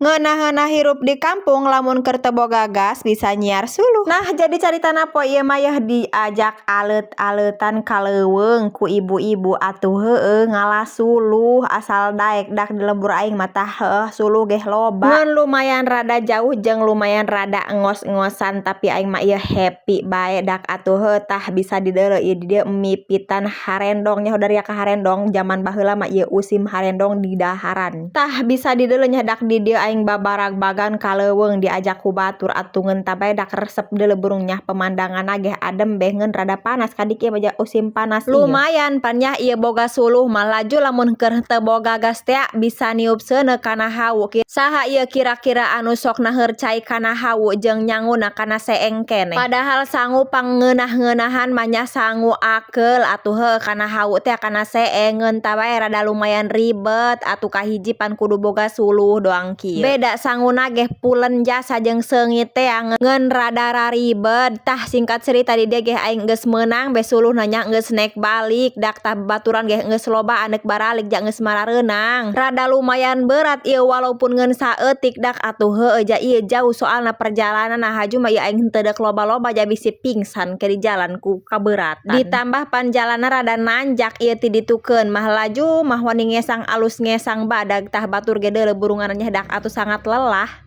Ngeunah-ngeunah hirup di kampung, lamun keur teu boga gas bisa nyiar suluh. Nah, jadi caritana poe ieu mah yeuh diajak aleut-aleutan ka leuweung ku ibu-ibu atuh, heueuh, ngala suluh asal daek. Dak di lembur aing mah tah, heueuh, suluh geh loba. Ngeun lumayan rada jauh jeung lumayan rada ngos-ngosan, tapi aing mah ieu happy bae dak atuh, heuh. Tah, bisa dideuleu ieu di dieu mipitan harendong nya, dari ka harendong jaman baheula mah ieu usim harendong di daharan. Tah, bisa dideuleu nya dak di dieu aing babaragbagan ka leuweung diajak ku batur atuh, ngeun tah bae dak resep deuleu burung nya, pemandanganna geh adem beh, ngeun rada panas kadik ieu mah usim panas ieu. Lumayan pan nya ieu boga suluh mah, laju lamun keur teu boga gas tea bisa niup seuneu kana hawu. Saha ieu kira-kira anu sok naheur cai kana hawu jeung nyanguna kana seeng keneh? Padahal sangu pangeunah-ngeunahan mah nya, sangu akeul atuh, heuh, kana hawu teh kana seeng, ngeun tah bae rada lumayan ribet atuh. Kahiji pan kudu boga suluh doang kieu. Beda sanguna geh pulen jasa jeung seungit tea, ngeun rada raribet. Tah, singkat cerita di dieu geh aing geus meunang be suluhna nya, geus naek balik dak. Tah, babaturan geh geus loba aneuk baralik ja geus marareunang. Rada lumayan berat ieu walaupun ngeun saeutik dak atuh, heueuh, ja ieu jauh soalna perjalanan. Haju mah ieu aing henteu deuk loba-loba, ja bisi pingsan ke di jalan ku kaberatan, ditambah pan jalanna rada nanjak ieu ti ditukeun mah, laju mah wani ngesang alus ngesang badag. Tah, batur ge deuleu burunganna nya dak atuh, sangat lelah.